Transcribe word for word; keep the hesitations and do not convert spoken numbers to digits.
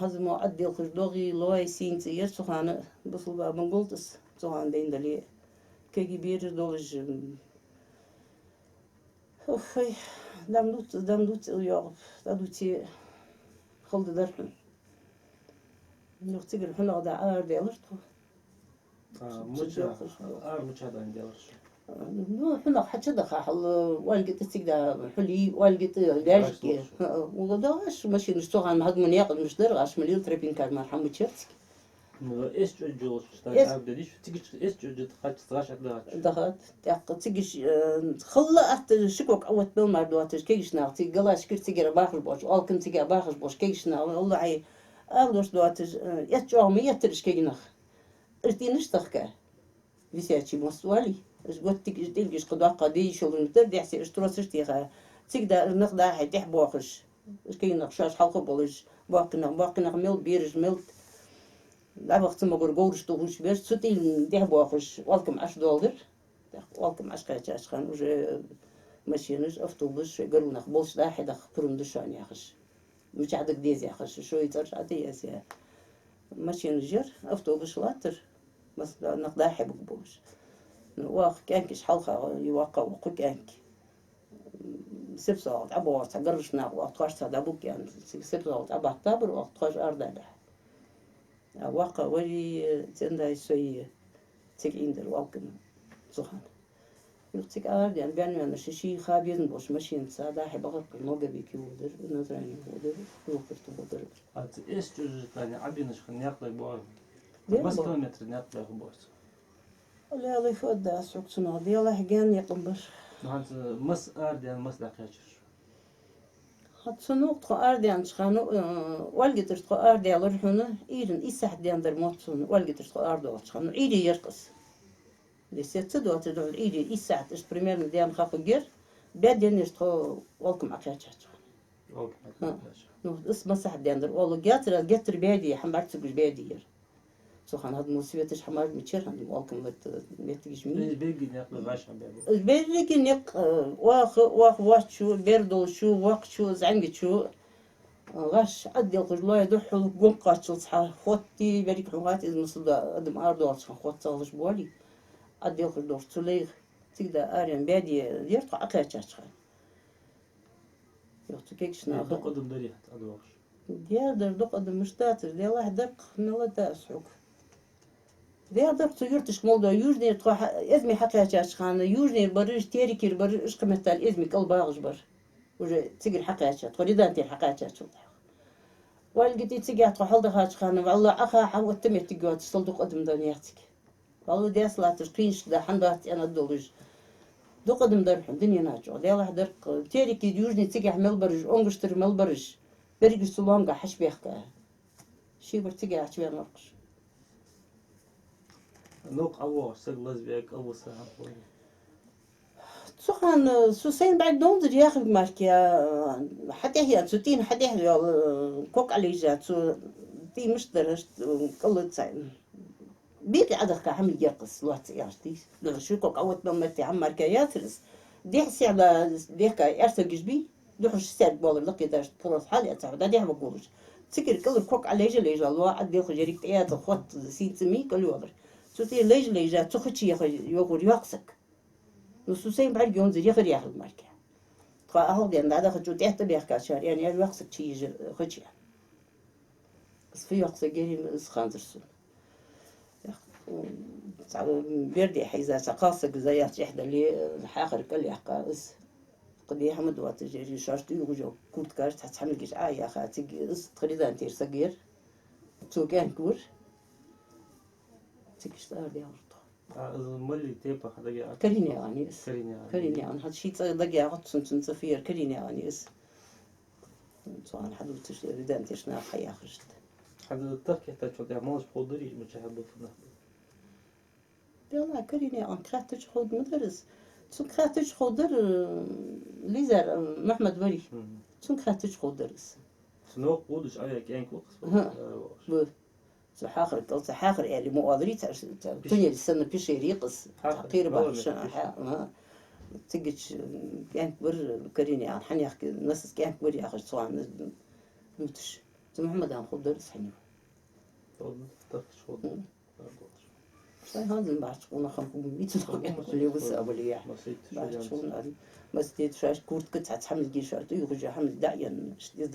ХӀанз мо Ӏадделхаш догӀий, лой, сийна цӀи яр цу хана, бусалба бан гултӀас цу хана дайна дале. Кегий бераш долаш, уф, ой, дам дувц, дам дувц, йоагӀа, дӀадувце, хала дар хьона. Юха цигара хьунагӀа дӀаарадаьлар тхо. А, мича, ара мича даьннадаьлар шо? Ну, хьунагӀа хьачудаха хьал, Ольга тӀа цига да, хьули, Ольга тӀа, вяжки. Даьш луш. ХӀаа, уга дагӀаш, машинаш цу хана хӀадмун якъалмаш дар, гӀаш ма лел тропинкар мара хьамучерцк. Ну, эс чӀоджолаш, Эс- ара дадиш, цига эс чӀоджа хач, гӀаш ат дагӀач. ДагӀат, тӀаккха цигаш, э, хала атта ши ког Ӏават бел мара доацаш, кегиш нах, цига галаш кир цигара бахаш бош, олкан цига бахаш бош, кегиш нах, Аллахьай, ала дош доацаш, э, эс чӀоагӀа ма еттараш кегинах. Иртинаш тахка. Висячий мост вали. Иш готтиг, иш тӀилгаш кхы доккха дийшалун тар, дехьсе иш тросаш теха. Цига да, иш нах дахье тӀехьа бохаш. Иш кегинах шоаш хьалха болаш, боккхинах, боккхинах мел, бераш мел. ДӀабахца магур говраш тухуш бераш, цу тӀилган тӀехьа бохаш, олкам Ӏаш долдир. Олкам Ӏаш кхаьчача хана уже машинаш, автобусаш, шоай гарунах болаш дахье даха пурам да шоана яхаш. Мичахьа дага деза яхаш, шоай цӀераш Ӏатаясъя. Машинаш яр, автобусаш латтар. Масала, нах дахье буг болаш. Ну, оаха кӀаьнкаш хьалха, и воккха воккха кӀаьнк. СепсагӀа ӀабоагӀа цхьа гаргара нах, оаха тхоаш цхьа дӀабуг кӀаьнк. СепсагӀа Ӏабахтабар, оаха тхоаш арадабаьхьа. А воккха вари, цӀендай сой, цига Ӏийндар олкам цу хана. Юха цига арадаьнна, бен-венна ши-ши ха безам болаш машинаца дахье бахаркхар, Малгобеке водар, Назране водар, Жовхарта водар. А цу эс чӀоджа тӀа Ӏабинаш хинна никъ даьбаьб? Ден Масса бо- километр никъ даьбаьб? Лелай фу да аз хьога цунах, делахь гаьна никъ ма бар. Ну, хӀанз масса арадаьнна, масса дӀакхаьчар шо? ХӀанз цу нух тхо арадаьннача хана, э, Ольга тӀара тхо арадаьлар хьона, Ӏуйранна исс сахьат даьннадар мотт цунна, Ольга тӀара тхо арадоалача хана. Ну, Ӏуйре яр-кх из. Десятца двадцать доллар Ӏуйре, исс сахьат, ишта примерно даьнна ха хургьяр, бӀаь денна яр тхо олкам Ӏакхаьчача хана. Олкам Ӏакхаьчача. Ну, из масса сахьат даьннадар оаларгьяцар, геттара бӀаь ди, хӀама бӀарга ца гуш бӀаь ди яр. Цу хана хӀанз мо светаш хӀамаш мичара, хӀанз мо олкам латта моттигаш ма йий. Из беррига никъ гӀаш хьабаьб? Из беррига никъ, э, оаха, оаха воацачо, бер долчо, воккхачо, зӀамигачо, э, гӀаш Ӏадделхаш лой духьал гонкъачул цхьа хотти, беррига хьона хац из масала да, адам арадоалача хана хот ца хилаш боли. Ӏадделхаш долаш цу лайх, цига да арен бӀаь ди яр тхо Ӏакхаьчача хана. Юха цу кегийча наха. Дукха адам дарий хьа ӀадоагӀаш? Дера дар, дукха адам мишта дацар, делахь дар-кх, мел да аз хьога. Дера дар-кх цу юрташка мел да, южнера тхо хьа-, эзми хьакхаьчача хана, южнера бараш, Терекера бараш, ишкъа меттел эзми кӀал багӀаш бар. Уже цигара хьакхаьча, тхо Редантера хьакхаьчачул тӀехьагӀа. Ольга тӀа цигахь тхо хьалдахача хана, валлахӀи, Ӏаха хьаотта моттиг йоацаш, сел дукха адам даьнна яц цига. Валлахӏи, дес латташ кхийнача да хьан дац цӀена долаш. Дукха адам дар хьона дунен чу. Делахь дар-кх, Терекера, южни цигахь мел бараш, Онгуштара мел бараш. Берригаш цу лоамагахь хьачубаьхка. Ши бар цигахь хьачувена вар-кх уж. Нух ӀавоагӀаш саг лазабе кӀал ва са хьан хой? Цу хана, цу сайна бӀарг довзар яхилга мара-кх, хьатӀехъяьнна, цу тӀийна хьатӀехъяьнна, ког Ӏалайжа, цу тӀий мишта дар, иштта кӀал ца Бекъа Ӏадахка хӀама йигар-кх из, лоацца яхаш дий. Дала ши ког Ӏаотта мел метте хӀама мара-кх яцар из. Дехьа-сехьа дехка эрсаргаш бий, духьал ши саьрг болар лакхе даьржа, пурос хьал а ца хьо, дӀадехьа вагулаш. Цигара кӀалара ког Ӏалайжа-лайжа лоа, Ӏадделха жерриг тӀаяза хотта сийна цӀи ма йий, кӀал йолар. Цу тӀера лайжа-лайжа цу хача яха йохар йоккха саг. Ну, цу сайна бӀарг йовзар яхар яхилга мара-кх. Тхо ахьалденна дӀадахача тӀехьа тӀабаьхкачар, аьнна, яр йоккха саг чу езар хача. Из фу йоккха саг яр, из ханзар сона. Цхьа берде хьийза, цхьа кхалсаг из яц эхь дале, хьаьхар кӀал яьккха из. Кхы де хӀама доацаш яр, шоашта угӀуж йола курткаш, цхьа цхьа милгаш Ӏа яха, цига из тха Редантера саг яр. Цо кӀаьнк вар. Цига иштта арадаьлар тхо. А, из малли тайпа хьа дагайоагӀий? КарийнаькъанӀи из. КарийнаькъанӀи. КарийнаькъанӀ. ХӀанз ший цӀа дагайоагӀац сона, цун цӀи фу яр, КарийнаькъанӀи из. Цу хана хьадувцаш, Редантера нах хьаяхар иштта. Хьа тахкеттачул тӀехьа малаш ховргдарий, мичахьа бутт нах ба? Делахь, Карийнаькъанга хаьттача ховргма дар из. Цунга хаьттача ховргдар, э, Лизар, э, Мухьмад варий. Мгм. Цунга хаьттача ховргдар из. Цу нух водаш Ӏаваь кӀаьнк ва-кх из? Аха. Э, ва. Цу хьаьхар кӀал, цу хьаьхар аьле ма оаларий, цу, цу туннель санна пещера я-кх из. Хьаьхар. Кхера бахаш, хьа-, ма. Цигача, м, кӀаьнк вар, КарийнаькъанӀа хьанехк, насас кӀаьнк вар яхаш, цу хана дувцаш. Цу Мухьаммадан хургдар из хьона. Шоай хӀанз бахьча къонахчун хӀама мича лакхе левса а вале. Бахьча къонахчун масийттаза шоашта куртка цхьа, цхьа милгий шоашта, юхажа хӀама дӀаенна.